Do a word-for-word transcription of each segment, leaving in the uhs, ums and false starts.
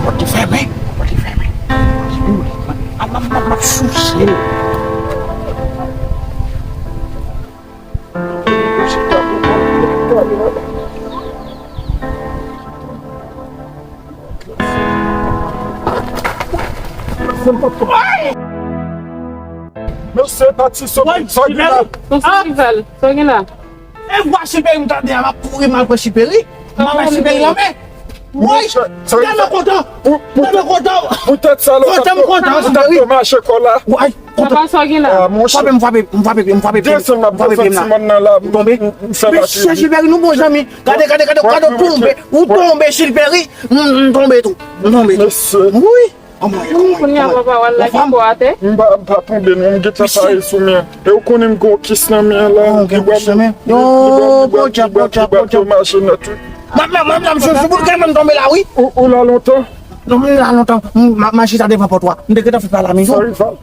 Pòt li fèmen, pòt li fèmen. M ap, m ap, m ap souse. Mesye, pati sou sa gen la. Konsa rival, sa gen la. E vwa Chilperi m tande a, m ap kouri m al pran Chilperi. M ap pran Chilperi lanmè. Woy, tèlman kontan. Tèlman kontan. Poutèt sa, lè w t ap mache kò la. Woy, kontan. Papa, sa gen la. Ah, monchè. Frape m, frape m, frape pye m, frape pye m. Desann, m ap desann ti mòn nan la. Ou tonbe? Mesye Chilperi, nou bon zanmi. Gade, gade, gade, gade, ou tonbe. Ou tonbe, Chilperi. M, m tonbe tou. M tonbe tou. Mesye. Wi. Anmwey, anmwey, kounye a, anmwey. Papa, w al lage kò atè. M pa, m pa tonbe non, m gentan pare sou men an. E ou konnen m gen yon kis nan men an la. Oh, gen kis nan men. Yo, podyab, podyab, podyab. Mache nèt wi. Mwen, mwen, mwen, mwen, sou, sou bout kè mwen m tonbe la, wi. Ou, ou la lontan? Non, m la lontan. M, m, m chita devan pòt la. M te gentan fè pa la mezon. Sa rival.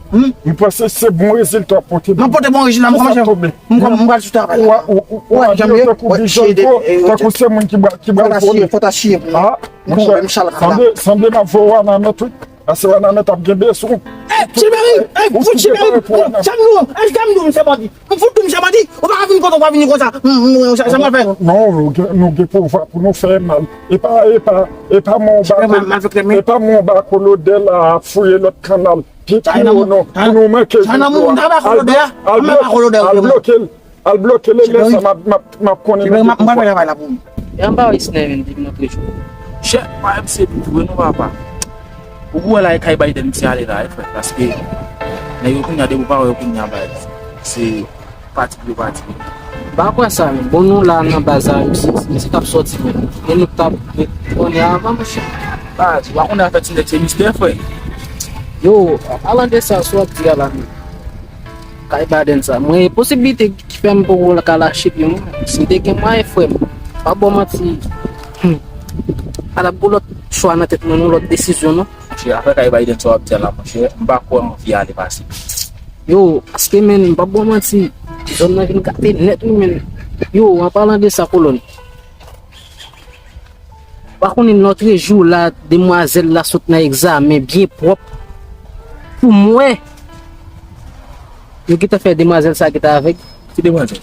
M panse se bon rezilta w ap pote. M ap pote bon rezilta, m kòmanse. M kòm, m pral sou travay la. Ou, ou, ou, ou abiye tankou Bijanko, tankou se moun ki ba, ki ba l vole. Fò ta siye pou mwen. Ah, monchè, sanble, sanble m ap voye w a nan mèt wi. Pase w a nan mèt ap gen bezwen. Ey, Chilperi! Ey, fout Chilperi! Sa m di w, ey, sa m di w, misye bandi. M fout tou misye bandi. Ou pa ka vin kontan, ou pa vini konsa. M, m, m, sa, sa m ap fè. Non, nou gen, nou gen pouvwa pou nou fè mal. E pa, e pa, e pa mwen w ba, e pa mwen w ba kolodè la ap fouye lòt kannal. Pye pye w non, pou nou manke jwe dlo a. Al bloke l, al bloke l. Al bloke l, lè sa m ap, m ap, m ap konnen nou gen pouvwa. M ap fè travay la pou ou. E anba Wisner vin di m nan trejou. Chè, pa M C tou vre non, papa. Ou wè la e kay Biden misye ale la, e frè. Paske nèg yo kounye a depi w pa wè yo kounye a, baz. Se pati pou yo pati. M pa kwè sa, men. Bon, nou la nan baz la, misye, misye t ap sòti, men. E nou t ap konnen avan, monchè. Baz, ou pa konnen afè ti nèg se mistè, frè. Yo, an palan de sa, sa w ap di a la, men. Kay Biden sa. Mwen, posiblite ki fè m poko ka lache pye mwen. Si m te gen mwayen, frè m, pa ba w manti. Hmm. Pa t ap gon lòt chwa nan tèt mwen, non, lòt desizyon, non. Monchè, afè kay Biden sa w ap di a la, monchè, m pa kwè m anvi ale pase. Yo, paske, men, m pa ba w manti, zòn nan vin gate nèt, wi, men. Yo, an palan de sa, kolòn. Pa konnen lòtrejou la, demwazèl la sot nan egzamen byen pwòp. Pou mwen, yo gentan fè demwazèl sa gentan avèg. Ki demwazèl?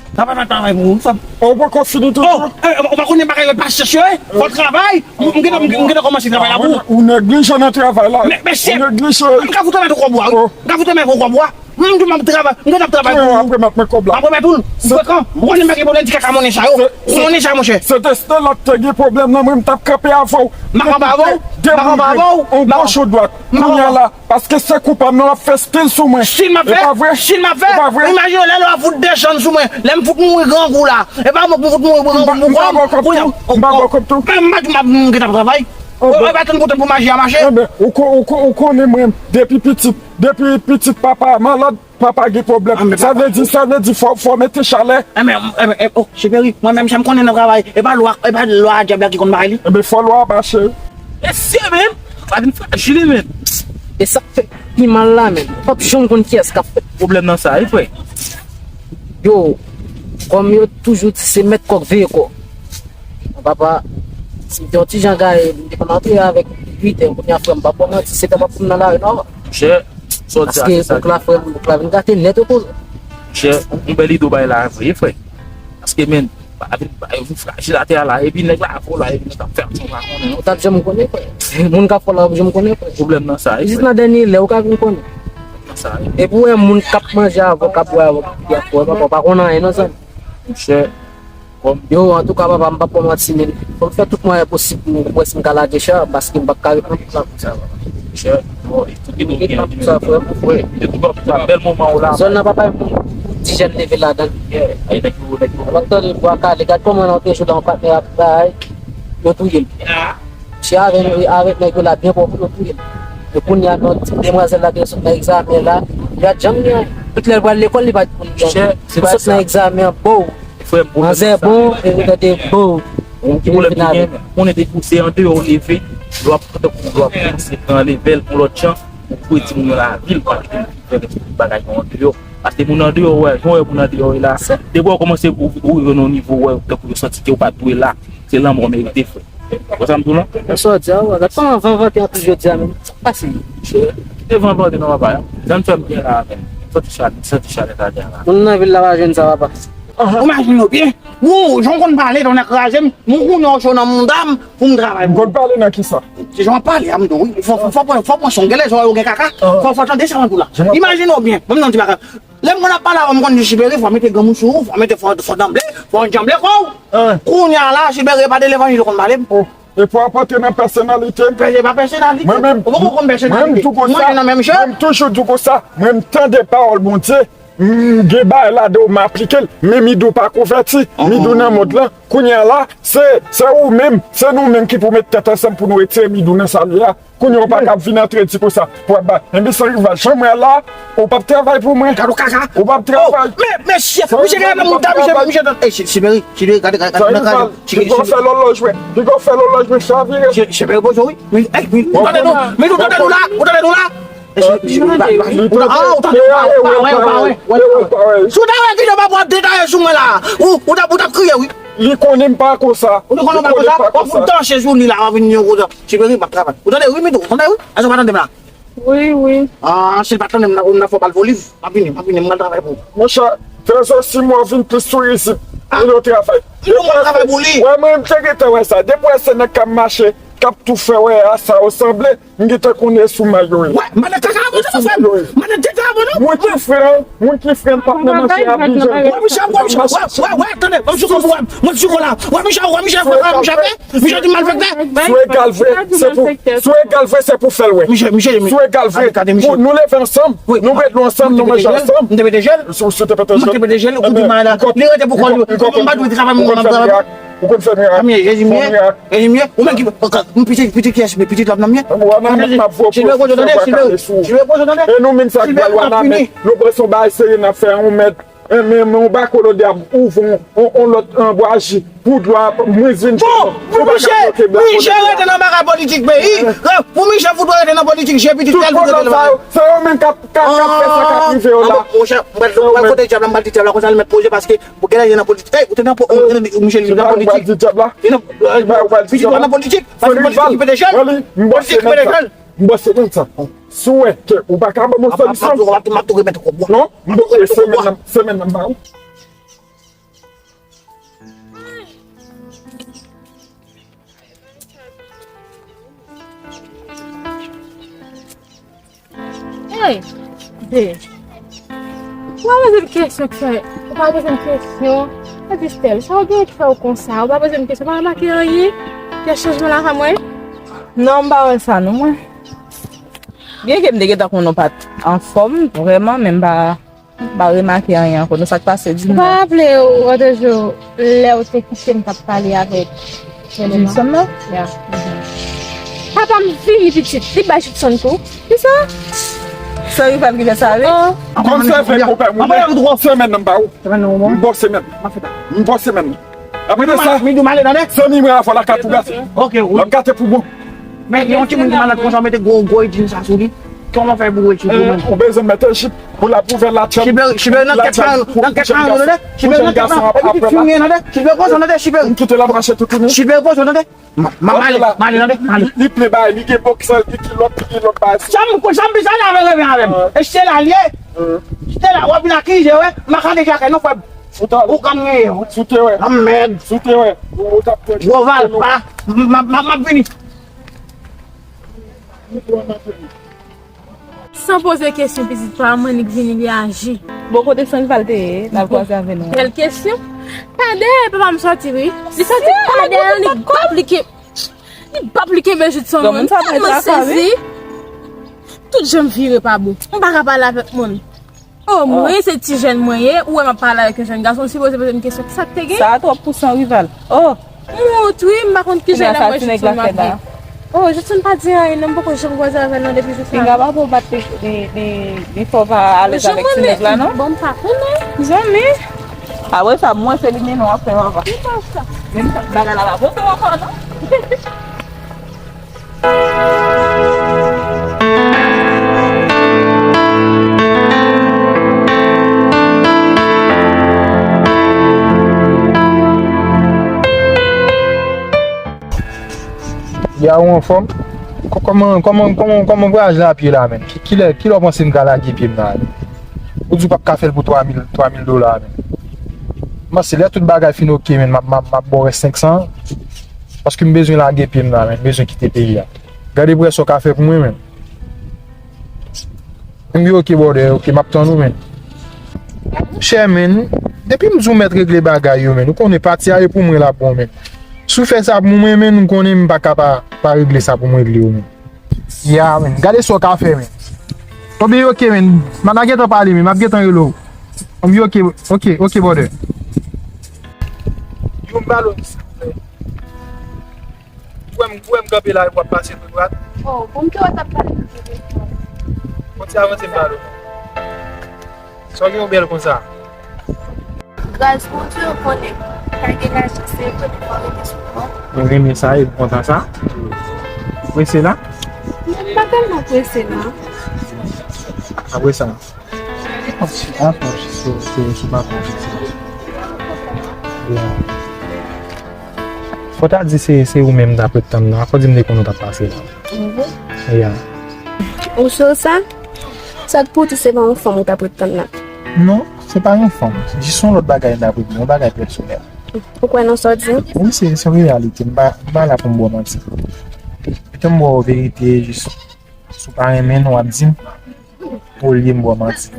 Travay pa travay pou ou, fanm. Ou poko fini tou? Oh, eh, ou pa konnen bagay yo pa chèche yo, eh? Fò travay. M, m gentan, m, m gentan kòmanse travay la pou ou. Ou neglije nan travay la. Men, mesye, ou neglije. M ka fout remèt ou kòb ou a, wi. M ka fout remèt ou kòb ou a. Mwen menm tou m ap travay, m konn ap travay pou ou. Apre m ap met kòb la. M ap remèt ou l. Ou konprann? Ou konnen m pa gen pwoblèm ti kaka monnen sa yo. Ou konnen sa, monchè. Se te Stella k te gen pwoblèm nan, mwen m t ap kanpe avè w. M pa kanpe avè w. M pa kanpe avè w. Yon goch ou dwat. Kounye a la, paske se kou pa m nan w ap fè stil sou mwen. Stil m ap fè? E pa vre? Stil m ap fè? E pa vre? Imajine w lè w ap fout desann sou mwen. Lè m fout mouri grangou la. E pa mwen pou fout mouri grangou pou kò m. M pa ba w kòb tou. M pa ba w kòb tou. Mwen m pa di m ap, m gentan ap travay. E pa tann pou tann pou maji a mache. Enben, ou ko-, ou ko-, ou konnen mwen, depi pitit, depi pitit papa malad, papa gen pwoblèm. Sa vle di, sa vle di fò, fò mete chalè. Enben, enben, oh, cheri, mwen menm jan m konnen nan travay, e pa lwa, e pa lwa dyab la ki konn bay li. Enben, fò lwa a mache. Mesye, men, pa vin frajil, men. E sa k fè pi mal la, men. P ap janm konn kiyès k ap fè pwoblèm nan sa, wi, frè. Yo, kòm yo toujou di, se mèt kòk veye kò. Papa, si m te yon ti jan gaye, m te konn antre avèk uit è, kounye a, frè m, pa ba w manti, sèt è m ap pou m nan lari nòmal. Monchè, sa w di a, se sa. Paske bouk la, frè m, bouk la vin gate nèt, wi. Monchè, yon bèl ide w bay la, vre, frè. Paske, men, Pa vin ba yo vin frajil atè a la, epi nèg la avè w la, epi nèg ap fè aksyon pa konnen, non. Ou t ap janm konnen, frè. Moun k ap fè w la, w ap janm konnen, frè. Pwoblèm nan sa, wi, jis nan dènye lè, ou ka vin konnen. Nan sa, wi. Epi w wè moun k ap manje avè w, k ap bwè avè w, k ap fè w, papa, w pa konn anyen, non, zanmi. Monchè, kòm yo, antouka, papa, m p ap ba w manti, men fò m fè tout mwayen posib pou m wè si m ka lage chay, paske m p ap ka ret nan tout la. Sa va. Chè, bon, e tout ki nou gen an sa, frè. Wi, e tout, tout bèl moman ou la. Zòn nan pa bay moun ti jèn leve ladan. Yeah, e nèg yo, nèg yo. Mwen tande Bwa Kale, gad kòman nan te jwe la, yon patnè ap bay, yo touye l. Ah. Chè avè, avèk nèg yo la, byen pwòp, yo touye l. E kounye a, non, ti demwazèl la, ki sot nan egzamen la, gad jan l ye. Tout lè l pral lekòl, li pa t konn. Chè, se pa sa. Sot nan egzamen an, bow. Frè m, pwoblèm nan sa. Manzè bon, e ou tande, bow. Ou gen pwoblèm ki gen, konnen depi w se andeyò ou leve, lè w ap tankou lè w ap kòmanse pran levèl yon lòt jan, ou pou di moun yo lavil pa kite moun fè lespri bagay yo andeyò. Paske moun andeyò, wè, jan w wè moun andeyò ye la, depi w kòmanse ou, ou rive nan yon nivo, wè, tankou yo santi ke ou pa dwe la, se lanmò w merite, frè. Wè sa m di w lan? Sa w di a, wè, gad kòman van vante anpil jodi a menm. Sa k pase? Chè, se van vante non, papa. Jan n fè m byen la, menm. Santi chalè, santi chalè sa deja la. Moun nan vil la pa jwenn sa, papa. Ou imajine w byen. Bon, jan w konn pale, tonnè kraze m. Mwen kounye a w cho nan mouda m pou m travay. M konn pale nan kisa? Se jan w ap pale a, m di w, wi. Fò, fò, fò pran, fò pran son, genlè zòrèy ou gen kaka. Fò, fò tande sa w ap di la. Imajine w byen. Ban m nan ti bagay. Lè m konn ap pale avè w, m konn di Chiberi, fò mete granmoun sou ou, fò mete, fò, fò danble, fò djanble kò w. Kounye a la, Chiberi, e pa de levanjil ou konn pale m. E pou apòte nan pèsonalite m. Pèse pa pèsonalite. Mwen menm, ou poko konn pèsonalite. Mwen menm tou konsa. Mwen nan menm jan. Mwen m toujou di w konsa. Mwen m tande pawòl Bondye. M gen bagay ladan m aplike l. Men Midou pa konvèti. Midou nan mond lan. Kounye a la, se, se ou menm, se nou menm ki pou met tèt ansanm pou nou retire Midou nan sa l ye a. Kounye a ou pa ka ap vin antre di konsa. Pou ap bay. Enben san rival. Jan mwen la, ou p ap travay pou mwen. Gad yon kaka. Ou p ap travay. Men, men, chèf, misye gen mouda, misye, misye, eh, Chiberi, Chiberi, gade, gade, gade. Piga w fè lòlòj mwen, piga w fè lòlòj mwen chavire. Chè, chè, repoze w, wi. Men, ey, men, ou tande nou, men ou tande nou la, ou tande nou la. Chè, chè, ou tande nou la. Si w ta wè ki jan papa w ap detaye sou mwen la, ou, ou t ap, ou t ap kriye, wi. Li konnen m pa konsa. Ou te konnen w pa konsa? W ap fout danse sou li la, w ap vin yon koze. Chiberi, m ap travay. Ou tande, wi, Midou, ou tande, wi. Èske w pa tande m la? Wi, wi. Ah, si l pa tande m, m ap fè w ba l volim. M ap vini, m ap vini, m pral travay pou ou. Monchè, fè zò si mwen vin plis sou rizib. Ah. Vin nan travay. Vin nou, m ap travay pou li. Wè, mwen, m te gentan wè sa. Depi wè se nèg k ap mache, k ap tou fè wè a sa yo sanble, m gentan konnen sou may yo ye. Wè, madan kaka abòne non, frè m. Madan tete abòne. Moun ki fre, moun ki fre, m p ap nan mache a bijan. Wè, Michel, wè, Michel, wè, wè, wè, tande, wè, Michel, wè, wè, Michel, wè, Michel, wè, Michel, wè, Michel, di malfektè. Si w egal vre, se pou, si w egal vre, se pou fè l wè. Si w egal vre, nou leve ansanm, nou ret nou ansanm, nou manje ansanm. Si w te pete jèl, ou di malad. Li rete pou kò l. Mwen m pa dwe travay, mwen m ap travay. Ou konn fè mirak. Jezi m ye, Jezi m ye. Ou menm ki, m pitit, pitit kiyès, men pitit lòt nonm ye. Silvè, poze w tande, Silvè, Silvè, poze w tande. E nou menm sa k pral Wanament, nou pran son bagay serye n ap fè yon mèt. Men, men yon bako lòt de ap ouvri yon, yon lòt bwaji pou dlo a mwen vin. Bon, pou Michel, Michel rete nan bagay politik peyi. Pou Michel fout rete nan politik, je pitit kè l pou rete nan bagay. Se yo menm k ap, k ap, k ap fè sa k ap rive yo la. Monchè, mwen pral kote dyab la, m pral di dyab la konsa li mèt poze paske pou genlè li nan politik. Ey, ou te nan po-, ou te nan, Michel li nan politik. Li nan, pitit ou nan politik. Paske politik ki pete jèl. Politik ki pete jèl. M bòse nèg sa. Si w wè ke ou pa ka ban m yon solisyon. M ap tou remèt ou kòb ou a. Non, m ap tou remèt ou kòb ou a. Semèn nan, semèn nan m ba ou. Hey, babe. Ou pa poze m kesyon k fè, ou pa poze m kesyon. Mwen di Stèl, sa w gen k fè w konsa? Ou pa poze m kesyon, ou pa remake anyen? Gen chanjman lakay mwen? Non, m pa wè sa non, mwen. Byenke m te gentan konnen w pa t anfòm, vrèman, men m pa, m pa remake anyen ankò. Non, sa k pase, di m non. Ou pa raple w, lòt jou, lè w te kite m t ap pale avèk Jimson nan? Ya. Papa m vini pitit, li bay Jimson tou. Kisa? Seri pa m ki fè sa, wi. Kòm se vre konpè, mwen, semèn nan m ba ou. M ba w semèn. M ba w semèn. Apre de sa, zanmi mwen avè w la ka tou gate. Ok, wi. L ap gate pou bon. Men gen yon timoun ki malad konsa, w mete gwo, gwo ejin sa sou li. Kòman fè pou ejin pou mwen? Ou bezwen mèt ejip pou l ap ouvè latchanm. Chiberi, Chiberi nan kèt la, nan kèt la, tande. Chiberi nan kèt la. Epi li fimye, tande. Chiberi poze, tande, Chiberi. M kite l ap mache toutouni. Chiberi poze, tande. M, m, m ale, m ale, tande, m ale. Li, li ple bagay, li gen bòksè, li kilòt, li gen lòt bagay. Sa m, sa m bezwen la, avè, avè, avè m. E se la l ye. Se la, w ap vin akize, wè. M pa ka deja kay non, frè m. Ou ka m genyen, wi. Si w te wè. Lanmèd. Si w te wè. Ou t ap pran. Gwo valpa. M ap, m ap, m ap vini. San poze kesyon, pitit pa mwen, li k vini, li aji. Bon, kote Sanrival te ye, l al kwaze avè nou? Bèl kesyon. Pa dèyè papa m sòti, wi. Li sòti pa dèyè, li aplike. Li p ap li kenbe jit sou mwen. Granmoun sa mwen tèlman sezi. Tout jan m vire pa bò. M pa ka pale avèk moun. Oh, mwen se ti jèn mwen ye, ou wè m ap pale avèk yon jèn gason, m sipoze poze m kesyon, kisa k te gen? Sa a twòp pou Sanrival. Oh! M wont wi, m pa konn ki jan lè m wè Judson m ap gen. Oh, Judson pa di anyen non, m poko janm kwaze avè l non depi jou sa. Pinga pa pou bat li, li, li, li fè w pa alèz avèk ti nèg la non. Bon, m pa konnen. Zanmi. Apre sa, mwen se li mennen w ap fè papa. Men bagay la pa pote w ankò non. Ya, ou anfòm? Kò-, kòman, kòman, kòman, kòman vwayaj la ap ye la, menn? Ki, kilè, kilè w panse m ka lage pye m la, menn? Ou di w p ap ka fè l pou twa mil, twa mil dola, menn. M panse lè tout bagay fin oke, menn, m ap, m ap, m ap ba w rès senk san. Paske m bezwen lage pye m la, menn. M bezwen kite peyi a. Gade prèske sa w ka fè pou mwen, menn. Ebyen, oke, brother, oke, m ap tann ou, menn. Chè, menn, depi m di w mèt regle bagay yo, menn, ou konnen pati a e pou mwen l ap bon, menn. Si w fè sa pou mwen, menn, ou konnen m pa ka pa, pa regle sa pou m regle yo, menn. Ya, menn, gade sa w ka fè, menn. Ebyen, oke, menn, m ap gentan pale, menn, m ap gentan rele w. Ebyen, oke, oke, oke, brother. Yon balon, silvouplè. Ou wè m, ou wè m kanpe la epi w ap pase tou dwat? Oh, bon, m te wè w t ap pale nan telefòn. Bon, ti avanse m pale w. Sa w gen w bèl konsa? Gras Bondye, ou konnen, pa gen lajan, se vre, men fò rete sou kò. Mwen renmen sa, e m kontan sa. Ou prese la? Non, m pa tèlman prese, non. Apre sa? Fò w ta di se, se ou menm m t ap ret tann la. Fò w di m te konn ou t ap pase la. Ya. Ou si sa? Sa k pou di se pa yon fanm ou t ap ret tann la? Non, se pa yon fanm. Jis yon lòt bagay m t ap ret di, yon bagay pèsonèl. Ou kwè nan sa w di? Wi, se, se reyalite. M pa, m pa la pou m ba w manti. Pito m ba w verite, jis. Si w pa renmen l, w ap di m, olye m ba w manti.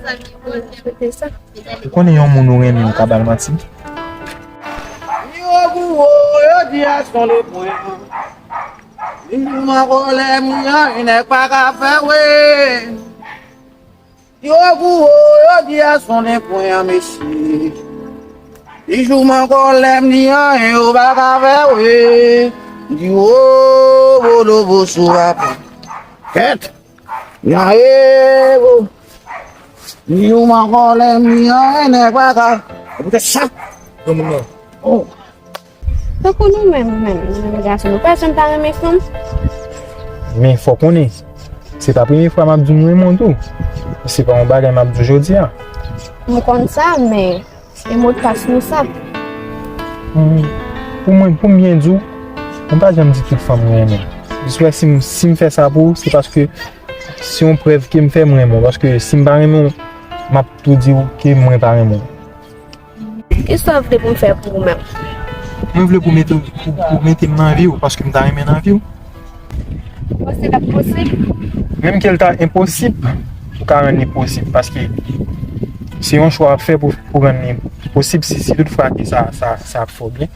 Ou konnen yon moun ou renmen, ou ka ba l manti? Yo gwo, yo di a son de pwen. Li di m ankò lè m gen anyen nèg pa ka fè, wi. Yo gwo, yo di a son de pwen an, mesye. Li di m ankò lè m di anyen, yo pa ka fè, wi. Di wo, wo, do, wo, sou, apa. Kèt. Nyan e bo. Ni ou man kòlè, ni anyen nèg pa ka. Ou te sa. Granmoun nan. Oh. Tankou nou menm, menm, nou menm gason, nou pa janm ta renmen fanm. Men fò konnen, se pa premye fwa m ap di w m renmen w tou. Se pa yon bagay m ap di w jodi a. M konn sa, men e modpas nou sa. Hmm, pou mwen, pou m byen di w, mwen pa janm di tout fanm mwen renmen. Jis wè si m, si m fè sa pou ou, se paske se yon prèv ke m fè m renmen w. Paske si m pa renmen w, m ap tou di w ke mwen pa renmen w. Kisa w vle pou m fè pou ou menm? Mwen vle pou mete, pou, pou mete m nan vi w, paske m ta renmen nan vi w. Ou panse l ap posib? Menm ke l ta enposib, ou ka rann li posib, paske se yon chwa w ap fè pou, pou rann li posib, si, si tout fwa ke sa, sa, sa ap fè w byen.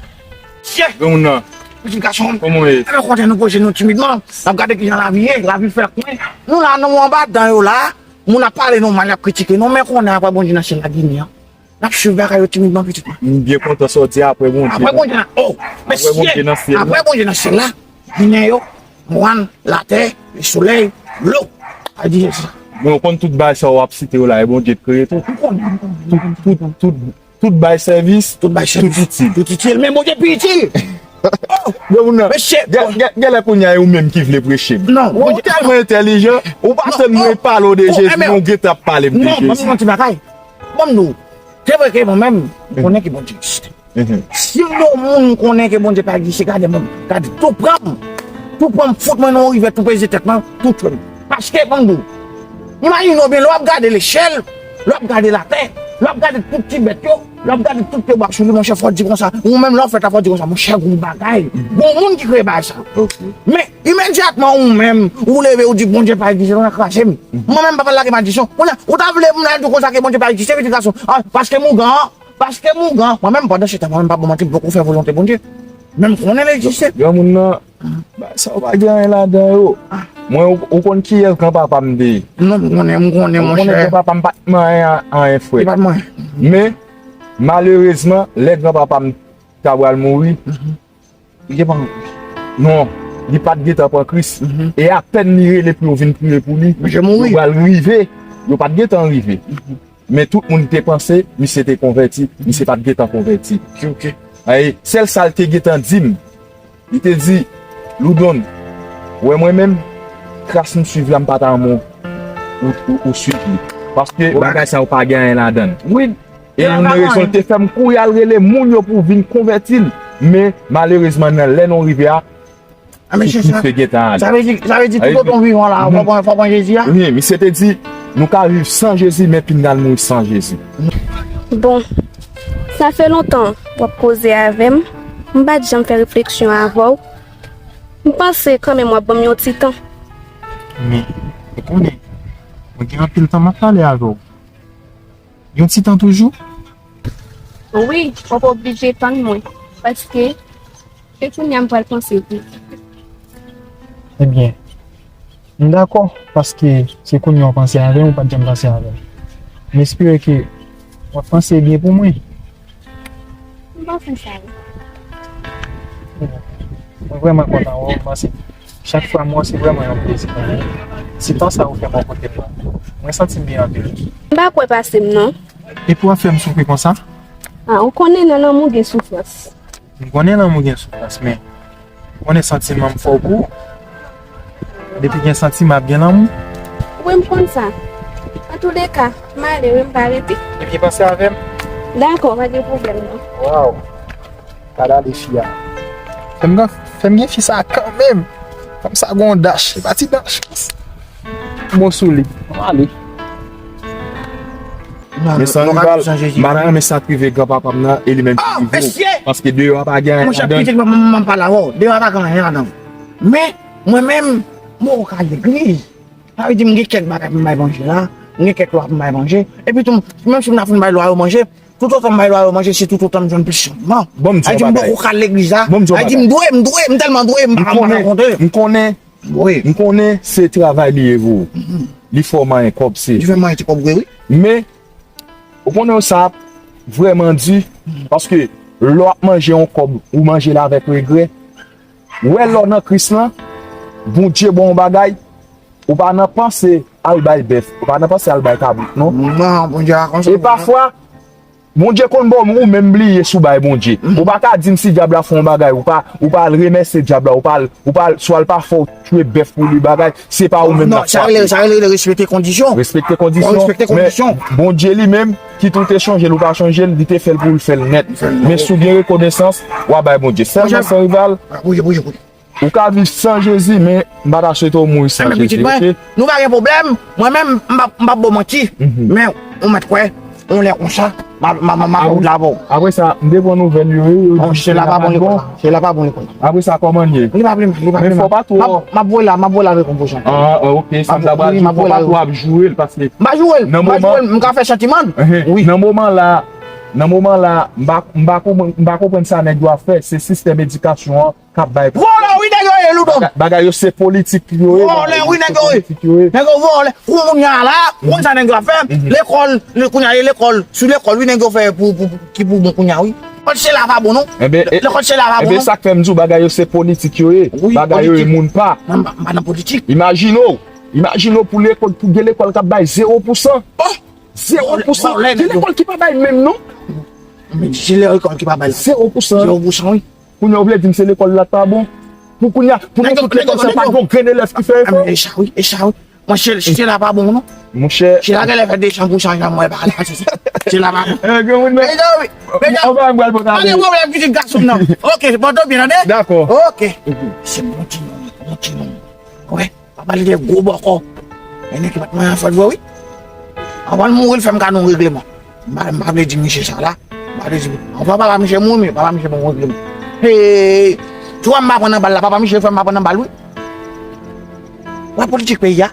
Chè! Granmoun nan. Pitit gason m. Kòman w ye? Alò, kote nou poze nou timidman, n ap gade kijan lavi ye, lavi fè ak mwen. Nou la, nou anba dan yo la, moun ap pale nou mal, y ap kritike nou, men konnen apre Bondye nan syèl la vini an. N ap swiv bagay yo timidman, pitit mwen. M byen kontan sa w di apre Bondye. Apre Bondye nan, oh, mesye, apre Bondye nan syèl la, jounen yo, mòn, latè, solèy, dlo. A di Jezi. Men w konn tout bagay sa w ap site yo la, e Bondye k kreye tou. M konnen, m konnen. Tout, tout, tout, tout bay sèvis, tout bay sèvis, tout itil. Tout itil, men Bondye pi itil. Oh, granmoun nan. Mesye, gen, gen, genlè kounye a e ou menm ki vle preche m. Non, ou tèlman entèlijan, ou pa tande mwen pale w de Jezi, men w gentan ap pale m de Jezi. Non, ban m di w yon ti bagay. Ban m di w. Se vre ke mwen menm, m konnen ke Bondye egziste. Si yon moun konnen ke Bondye pa egziste, gade moun, gade, tou pran m. Tou pran m, fout mwen nan yon rivè, tou peze tèt mwen, tou tchwe m. Paske, ban m di w, imajine w byen, lè w ap gade lechèl, lè w ap gade latè, lè w ap gade tout ti bèt yo, lè w ap gade tout pye bwa k sou li, monchè, fò w di konsa, ou menm lè w fèt la, fò w di konsa, monchè, gon bagay, gon moun ki kreye bagay sa. Men, imedyatman, ou menm, ou leve, ou di, Bondye pa egziste, ou nan kraze m. Mwen menm, m pa pral lage maledisyon. Kounye a, ou ta vle m al di w konsa ke Bondye pa egziste, pitit gason. Ah, paske m ougan, paske m ougan. Mwen menm, pandan se tan, mwen menm, pa ba w manti, m poko fè volonte Bondye. Men m konnen l egziste. Granmoun nan, bagay sa yo pa gen anyen ladan yo. Mwen, ou, ou konn kiyès granpapa m te ye? Non, m konnen, m konnen, monchè. Ou konnen granpapa m pa t manyen anyen, frè. Li pa t manyen. Men, malerezman, lè granpapa m ta pral mouri, li te pran Kris. Non, li pa t gentan pran Kris. E apèn li rele pou yo vin priye pou li, yo pral rive, yo pa t gentan rive. Men tout moun te panse misye te konvèti, misye pa t gentan konvèti. Ay, sèl sa l te gentan di m, li te di, Loudon, wè mwen menm, kras m swiv la, m pa ta renmen w, w, w swiv li. Paske bagay sa yo pa gen anyen ladan l. E youn nan rezon l te fè m kouri al rele moun yo pou vin konvèti l. Men, malerezman, nan lè nou rive a, Tout misye gentan ale. Sa vle di, sa vle di toutotan w vivan la, fò pran, fò pran Jezi a? Wi, misye te di, nou ka viv san Jezi, men pinga n mouri san Jezi. Bon, sa fè lontan w ap koze avè m. M pa t janm fè refleksyon avè w. M panse kanmenm w ap ban m yon ti tan. Men, ou konnen, mwen gen anpil tan m ap pale avè w. Yon ti tan toujou? Wi, w ap oblije tann mwen, paske se kounye a m pral panse tou. Ebyen, m dakò, paske se kounye a w panse avè m, ou pa t janm panse avè m. M espere ke w ap panse byen pou mwen. M panse sa wi. Mwen vrèman kontan wè w, paske chak fwa m wè w, se vrèman yon plezi pou mwen. Ti tan sa ou fè bò kote m nan, mwen santi m byen anpil. M pa kwè pase m non. Epi w ap fè m soufri konsa? A, ou konnen nan lanmou gen soufrans. M konnen lanmou gen soufrans, men ou konnen santiman m fò pou ou. Depi gen santiman, ap gen lanmou. Wi, m konn sa. Antouleka, m ale wi, m pa rete. Epi panse avè m. Dakò, pa gen pwoblèm non. Waw. Gad ale fi a. Fè m gen, fè m gen fi sa kanmenm. Fanm sa gon dach. E pa ti dach. Bon sou li. Ann ale. Men Sanrival, m pa ta renmen sa k rive granpapa m nan e li menm ki rive w. Paske deyò a pa gen anyen ladan l. Monchè, pitit mwen, mwen, mwen pale avè w. Deyò a pa gen anyen ladan l. Men, mwen menm, mwen poko ka al legliz. Sa vle di m gen kèk bagay pou m bay manje la, m gen kèk lwa pou m bay manje. Epi tou, menm si m ta fin bay lwa yo manje, toutotan m bay lwa yo manje, se toutotan m jwenn plis chanjman. Sa vle di m poko ka al legliz la. Sa vle di m dwe, m dwe, m tèlman dwe, m pa ka, m pa ka konte. M konnen, m konnen se travay li ye vre. Li fè w manyen kòb, se. Li fè m manyen ti kòb vre, wi. Men, ou konnen sa ap vrèman di, paske lè w ap manje yon kòb, ou manje l avèk regrè. Wè lè w nan Kris lan, Bondye ba w yon bagay, ou pa nan panse al bay bèf, ou pa nan panse al bay kabrit, non. Non, Bondye pa konsa. E pafwa, Bondye konn ba w, ou menm bliye si w bay Bondye. Ou pa ka di m si dyab la fè w yon bagay, ou pa, ou pa al remèsye dyab la, ou pa al, ou pa al, swa l pa fè w tchwe bèf pou li bagay, se pa ou menm l ap frape. Non, sa rele, sa rele respekte kondisyon. Respekte kondisyon. Respekte kondisyon. Men Bondye li menm, kit ou te chonje l ou pa chonje l, li te fè l pou l fè l nèt. Men si w gen rekonesans, w a bay Bondye. Sèlman Sanrival, ou ka viv san Jezi, men m pa ta swete w mouri san Jezi, oke? Nou pa gen pwoblèm. Mwen menm, m p ap, m p ap ba w manti. Men ou mèt kwè, yon lè konsa, m a, m a, m a, m a fè wout la avè w. Apre sa, m te pran nouvèl yo, yo, yo di se la pa bon lekòl la. Se la pa bon lekòl la. Apre sa, kòman l ye? Li pa vle, li pa vle. Men fò pa twò. M ap, m ap voye la, m ap voye la avèk yon pwojè. Ah, ah, ok, sa m ta pral di, fò pa twò ap joure l, paske m pa joure l, m pa joure l, m ka fè santiman l. Wi. Nan moman la, nan moman la, m pa, m pa konprann, m pa konprann sa nèg yo ap fè, se sistèm edikasyon an k ap bay pwoblèm. Vòlè wi nèg yo ye, Loudon. Bagay, bagay yo se politik yo ye. Vòlè wi nèg yo ye. Nèg yo vòlè. Kounye a la, ou konn sa nèg yo ap fè? Lekòl, le, kounye a, e lekòl, sou lekòl wi nèg yo fè pou, pou, pou, ki pou bon kounye a wi. Lekòl se la pa bon non. Enben, e, lekòl se la pa bon non. Enben, sa k fè m di w bagay yo se politik yo ye. Wi, bagay yo ye politik. Moun pa. Mwen m pa, m pa nan politik. Imajine w, imajine w pou lekòl, pou gen lekòl k ap bay zewo pou san. Oh! Zewo pou san. Gen lekòl ki pa bay menm non. Men se lekòl ki pa bay la. Zewo pou san. Zewo pou san wi. Kounye a ou vle di m se lekòl la k pa bon? Pou kounye a, pou nou tout lekòl sa pa t gon grenn elèv ki fè efò? E sa wi, e sa wi. Monchè, se la pa bon non. Monchè. Se la genlè fè de san pou san jan mwen pa la se sa. Se la pa bon. Eh, granmoun men. E sa wi. Anba m pral pote ale. Pa gen pwoblèm pitit gason m nan. Ok, bon, to byen tande? Dakò. Ok. Se bon ti moun, bon ti moun. Wè, pa pale de gwo bòkò. E nèg ki pa t manyen fòt vre wi. Anvan l mouri, l fè m kado yon regleman. M pa, m pa vle di misye sa la. M pa vle di. Anvan papa misye mouri, men papa misye ban m yon regleman. Hey! Twa m pa pran nan bal la, papa misye fè m pa pran nan bal, wi. Wè politik peyi a.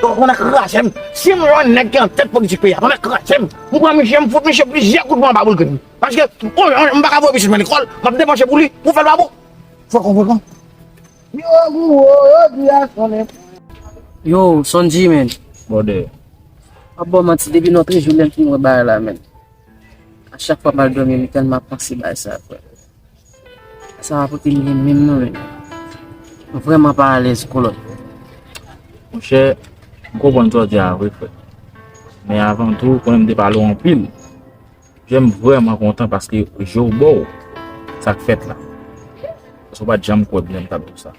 Yo, konn ap kraze m. Si m wè yon nèg ki an tèt politik peyi a, konn ap kraze m. M pran misye, m fout misye plizyè kout pwen anba boul grenn. Paske, o, m pa ka voye pitit mwen lekòl, m ap depanse pou li, pou fè l pa bon. Fò konprann. Yo, gwo, yo, di a sonnen. Yo, Sonji, men. Bòdè. M ap ba w manti, depi lòtrejou lè m fin wè bagay la, men. A chak fwa m al dòmi, m tèlman ap panse bagay sa, frè. Sa pa pote m byen menm non, men. M vrèman pa alèz, kolòn. Monchè, m konprann sa w di a vre, frè. Men avan tou, konnen m te pale w anpil. Jem vrèman kontan paske je w ba w sa k fèt la. Paske w pa t janm kwè m t ap di w sa.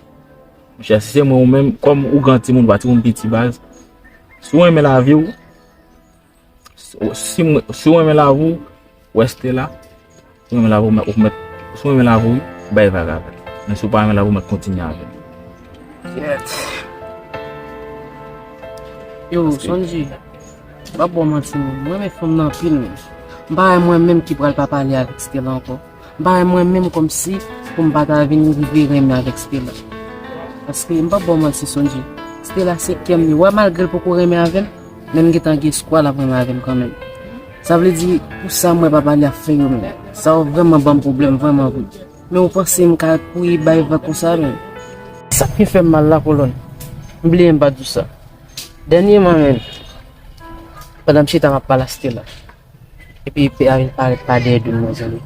Monchè, si se mwen ou menm, kòm ou gran timoun, ou pa timoun piti baz, si w renmen lavi w, si, si, si w renmen lavi w, w rete la, si w renmen lavi w, ou mèt, si w renmen lavi w, wi, bay vag avè l. Men si w pa renmen lavi w, ou mèt kontinye avè l. Kyèt. Yo, Sonji, m pa ba w manti, non. M renmen fanm nan anpil, men. M pa wè mwen menm ki pral pa pale avèk Stella ankò. M pa wè mwen menm kòmsi pou m pa ta vin rive renmen avèk Stella. Paske m pa ba w manti, Sonji. Stella se kè m li. Wè, malgre l poko renmen avè m, men m gentan gen espwa l ap renmen avè m kanmenm. Sa vle di, pou sa m wè papa li ap fè yo, men. Sa vrèman ban m pwoblèm, vrèman vre. Men ou panse m ka kouri bay vag konsa, men? Sa k vin fè m mal la, kolòn. M bliye m pa di w sa. Dènyèman, men, pandan m chita m ap pale a Stella, epi pè a vin parèt pa dèyè do m nan, zanmi.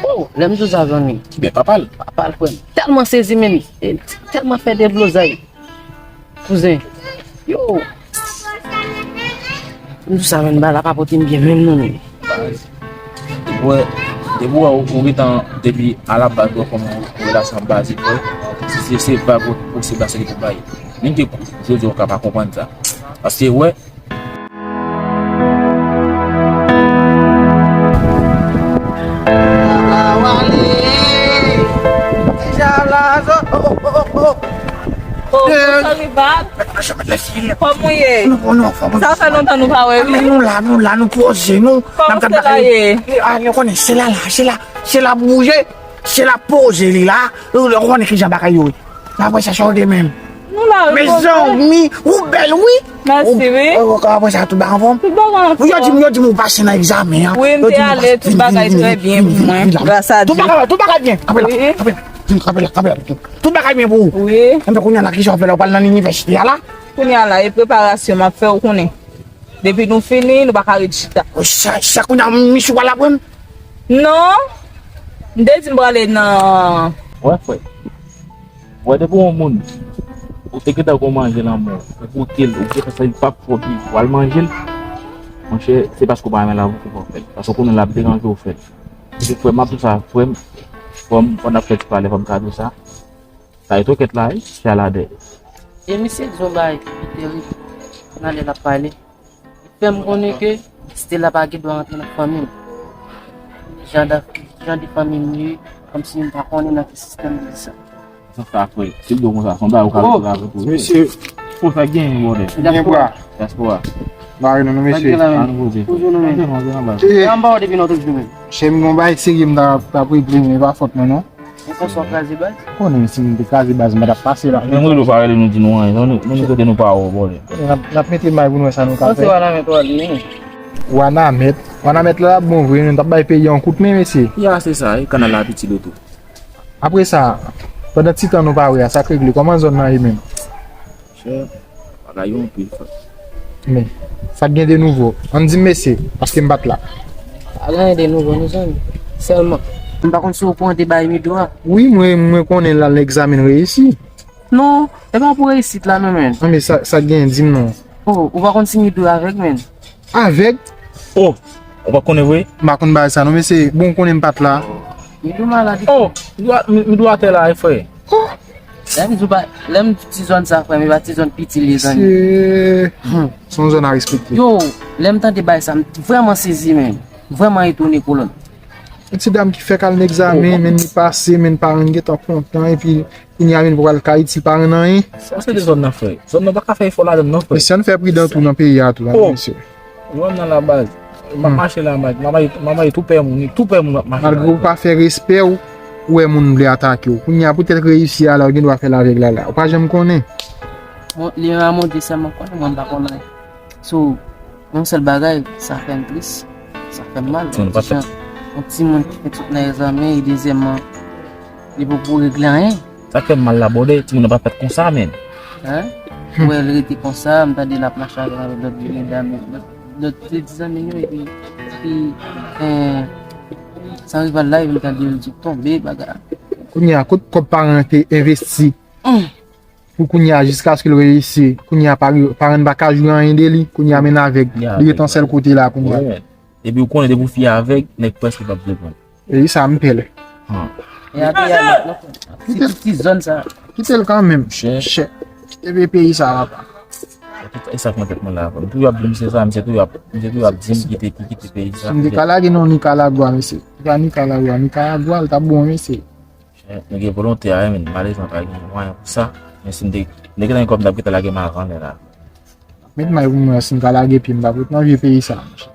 Oh, lè m di w sa, zanmi. Ebyen, papa l. Papa l, frè m. Tèlman sezi, men. E, tèlman fè deblozay. Kouzen. Yo. M di w sa, men, bagay la pa pote m byen menm non, men. Depi w wè, depi w wè ou, ou gentan, depi alabaz ou wè kòman yon relasyon ap baze, frè. Si se, se vag ou posib la, se li pou bay. Menm ke jodi a ou ka pa konprann sa. Paske, wè, Oh, bonjou, Rival. Kòman w ye? Sa fè lontan nou pa wè, wi. Nou la, nou la, nou poze, nou. Kòman Stella ye? Ah, nou konnen Stella la, Stella, Stella bouje, Stella poze li la. Ou konnen kijan bagay yo ye. Apre sa, sa w te menm? Nou la, wi, poze. Mezanmi, ou bèl, wi. Mèsi, wi. Ou, ou, apre sa, tout bagay anfòm? Tout bagay anfòm. Yo di m, yo di m ou pase nan egzamen an. Wi, m te ale, tout bagay trè byen pou mwen, gras a Dye. Tout bagay, tout bagay byen. Kanpe la, kanpe la, kanpe la, kanpe la. Tout bagay byen pou ou. Wi. Enben, kounye a la, kisa w ap fè la? Ou pral nan linivèsite a la? Kounye a la, e preparasyon m ap fè, ou konnen. Depi nou fini, nou pa ka ret chita. Sa, sa kounye a, misye pral aprann? Non. M te di m prale nan... Wè, frè. Wè, depi yon moun, ou te gentan gon manje nan men w, ou goute l, ou gentan santi l p ap fè w byen, ou al manje l, monchè, se paske w pa renmen lavi w ki fè w fè l. Paske w konnen l ap deranje w fè l. Se frè m ap di w sa, frè m, frè m, pandan n ap fè ti pale, fò m ka di w sa. Sa e tokèt la, wi, chaladè. E misye di yon bagay ki terib nan lè l ap pale. Li fè m konnen ke Stella pa gen dwa rantre nan fanmi m. Jan de, jan de fanmi m ye, kòmsi m pa konnen nan ki sistèm li ye sa. Sa sa frè, se dlo konsa, se yon bagay ou ka regle avèk ou. Mesye. Pou sa gen yon bòdè. Gen bra. Dyaspora. Mare nou, nou mesye. Sa gen la menm? Toujou nou menm. An ba w depi lòt jou menm. Chè m, gon bagay serye m ta, ta regle, men pa fòt mwen non. Ou panse w ap kraze baz? Konnen si m te kraze baz, m pa t ap pase la. Men mwen, nou pa rele nou di nou anyen. Nou, nou, nou kote nou pa wè w, bòdè. N ap, n ap mete may pou nou wè sa nou ka fè. Panse w a la men twa li, wi. Wanament. Wanament la, l ap bon vre, men n t ap bay peyi a yon kout men, mesye. Ya, se sa, e kanal la piti do tou. Apre sa, pandan ti tan nou pa wè a, sa k regle? Kòman zòn nan ye menm? Chè, bagay yo anpil, frè. Men, sa k gen de nouvo? Ann di m mesye, paske m pa t la. Pa gen anyen de nouvo non, zanmi. Sèlman, m pa konn si w okouran de bagay Mido a. Wi, mwen, mwen konnen l al egzamen reyisi. Non, e pa pou reyisit la non, men. Non, men sa, sa k gen, di m non. Oh, ou pa konn si Mido avèg, men. Avèg? Oh, ou pa konnen vre? M pa konn bagay sa non, mesye. Bon, ou konnen m pa t la. Mido malad. Oh, Mido a, Mido atè la, e frè. Oh. Lè m di w pa, lè m di ti zòn sa, frè m, e pa ti zòn piti li ye, zanmi. Se, hmm, se yon zòn a respekte. Yo, lè m tande bagay sa, m vrèman sezi, men. Vrèman etone, kolòn. Yon ti dam ki fèk al nan egzamen, men li pase, men paran l gentan kontan, epi kounye a men pral ka itil paran l anyen. Sa se de zòn nan, frè. Zòn nan pa ka fè efò ladan l, non, frè. Mesye, ann fè pridan tou nan peyi a tou, la, mesye. Ou wè m nan la baz. M ap mache la, m ap, m ap, m ap tou pè moun, tou pè moun m ap mache la. Malgre ou pa fè respè w, ou wè moun vle atake w. Kounye a, poutèt reyisi a la, ou gen dwa fè l avèg la la. Ou pa janm konnen. Bon, li menm a monte sèlman konnen, mwen m pa konnen. So, yon sèl bagay, sa fè m tris, sa fè m mal. Yon timoun ki fè tout nan egzamen, e dezyèmman, li poko regle anyen. Sa k fè m mal la, bòdè, timoun nan pa fèt konsa, menm. Hein? Ou wè l rete konsa, m tande l ap mache avèk lòt vye medam, lòt, lòt ti zanmi yo, epi, epi, eh, san rival la, epi m tande l di tonbe, bagay. Kounye a, kot kòb paran te envesti pou kounye a, jiskaske l reyisi, kounye a, pa, paran pa ka jwi anyen de li, kounye a, men avèg, li ret yon sèl kote la, kounye a. Epi ou konnen depi w fi avèg, nèg prèske p ap vle pran. E sa m pè l. Hmm. E a peyi a nèt non. Ti, ti zòn sa. Kite l kanmenm. Chè. Chè. Kite peyi sa papa. E sa k nan tèt mwen la. M toujou ap di misye sa, misye toujou ap, misye toujou ap di m kite, ki kite peyi sa. Si m te ka lage nan Nikaragwa, mesye. Se pa Nikaragwa, Nikaragwa, l t ap bon, mesye. Chè, nou gen volonte a, men malezman pa gen mwayen pou sa. Men si m te, m te gentan gen kòb, m t ap gentan lage m avan lè la. Met may pou mwen, si m ka lage pye m, m pa pot nan vye peyi sa, monchè.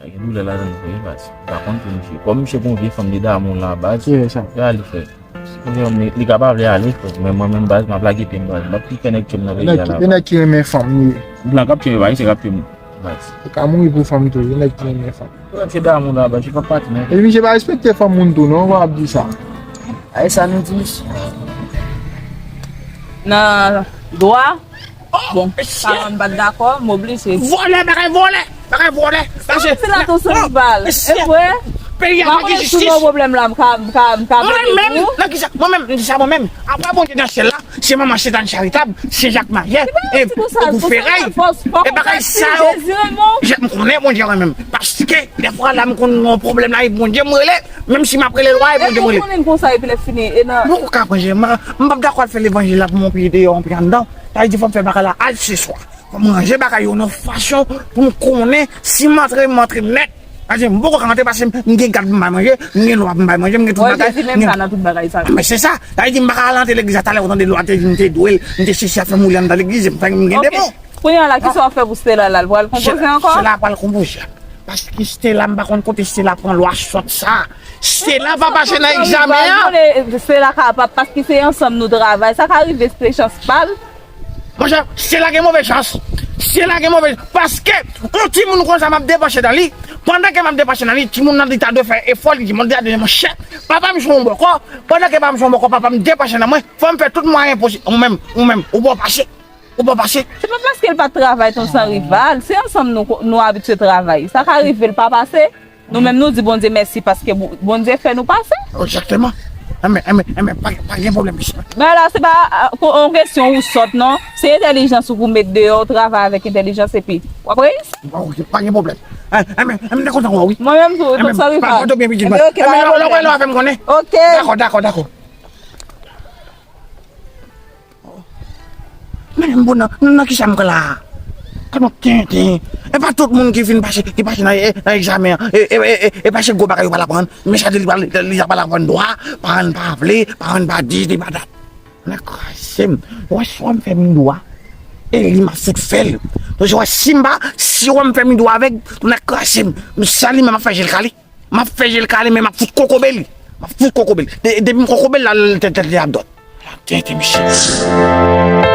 Gen doulè ladan l vre, baz. M pa konn pou misye. Kòm misye gon vye fanm li damou la, baz. Ki sa? Li ale, frè. Li, li ka pa vle ale, frè. Men mwen menm, baz, m ap lage pye m, baz. M ap tou fè nèg tchè m nan peyi a la. E nèg ki renmen fanm li ye. Blan k ap tchè m, pa misye k ap tchè m, baz. Ou ka mouri pou fanm tou, e nèg ki renmen fanm. Misye damou la, baz, se pa pati, non. E misye pa respekte fanm moun tou, non, w ap di sa. A, e sa nou di misye. Nan dwa, bon, paran m pa t dakò, m oblije. Vòlè, bagay vòlè, bagay vòlè. Pase. Pilato Sandoval. E vre. Peyi a pa gen jistis. Mwen menm, nan kisa, mwen menm, m di sa mwen menm. Apre Bondye nan syèl la, se manman Sentàn Charitab, Sen Jak Mayè, e Ogou Feray. E bagay sa yo, m konnen Bondye mwen menm. Paske, dèfwa la, m konn gen yon pwoblèm la, e Bondye m rele. Menm si m ap rele lwa, e Bondye m rele. Konnen konsa, epi lè fini, e nan. Bon, ou ka pran, m, m p ap dakò al fè levanjil la pou m pye deyò, m pye anndan. Sa vle di, fò m fè bagay la aseswa. Fò m ranje bagay yo nan fason pou m konnen si m antre, m antre nèt. Sa vle di, m poko ka antre paske m gen gad pou m bay manje, m gen lwa pou m bay manje, m gen tout bagay. Jezi menm sa nan tout bagay sa. Men se sa. Sa vle di, m pa ka al antre legliz la, talè ou tande lwa te di m te dwe l, m te sesi ap fè m woule anndan legliz, m gen demon. Kounye a la, kisa w ap fè pou Stella la? L pral konpoze ankò? Stella pral konpoze. Paske Stella, m pa konn kote Stella pran lwa sòt sa. Stella pa pase nan egzamen an. Stella kapab, paske se ansanm nou travay. Sa ka rive, se chans pa l. Monchè, Stella gen move chans. Stella gen move chans. Paske, yon timoun konsa m ap depanse nan li. Pandan ke m ap depanse nan li, timoun nan li ta dwe fè efò, li di, mwen, monchè, papa m se yon bòkò. Pandan ke papa m se yon bòkò, papa m depanse nan mwen. Fò m fè tout mwayen posib. Ou menm, ou menm, ou bon pase. Ou pa pase. Se pa paske l pa t travay ton san rival. Se ansanm nou, nou abitye travay. Sa ka rive l pa pase. Nou menm nou di Bondye mèsi paske Bo- Bondye fè nou pase. Egzakteman. Enben, enben, enben, pa, pa gen pwoblèm, mesye. Men la, se pa, ah, ko- yon kesyon ou sòt, non. Se entèlijans ou pou met deyò, ou travay avèk entèlijans epi w ap reyisi. Bon, ok, pa gen pwoblèm. Enben, enben, m te kontan wè w, wi. Mwen menm tou, ton san rival. Enben, pa fòt byen pitit mwen. Enben, ok, pa gen pwoblèm. Lè w wè, lè w wè, fè m konnen. Ok. Dakò, dakò, dakò. Men, m bon nan, nan kisa m pran la a? Kòman tenten? E pa tout moun ki fin pase, ki pase nan, e, nan egzamen an. E, e, e, e, e pa se gwo bagay yo pral aprann. Men sa di li pral, li pral aprann dwa, paran pa vle, paran pa di, li pa dat. Nèg kraze m. Wè, si w wè m fè m dwa, e li m ap fout fè l. Donk, wè, si m pa, si w wè m fè m dwa avèg, nèg kraze m. M sali, men m ap fè je l kale. M ap fè je l kale, men m ap fout kokobe li. M ap fout kokobe li. De- Depi m kokobe l la, tèt li ap dòt. Tenten, mesye.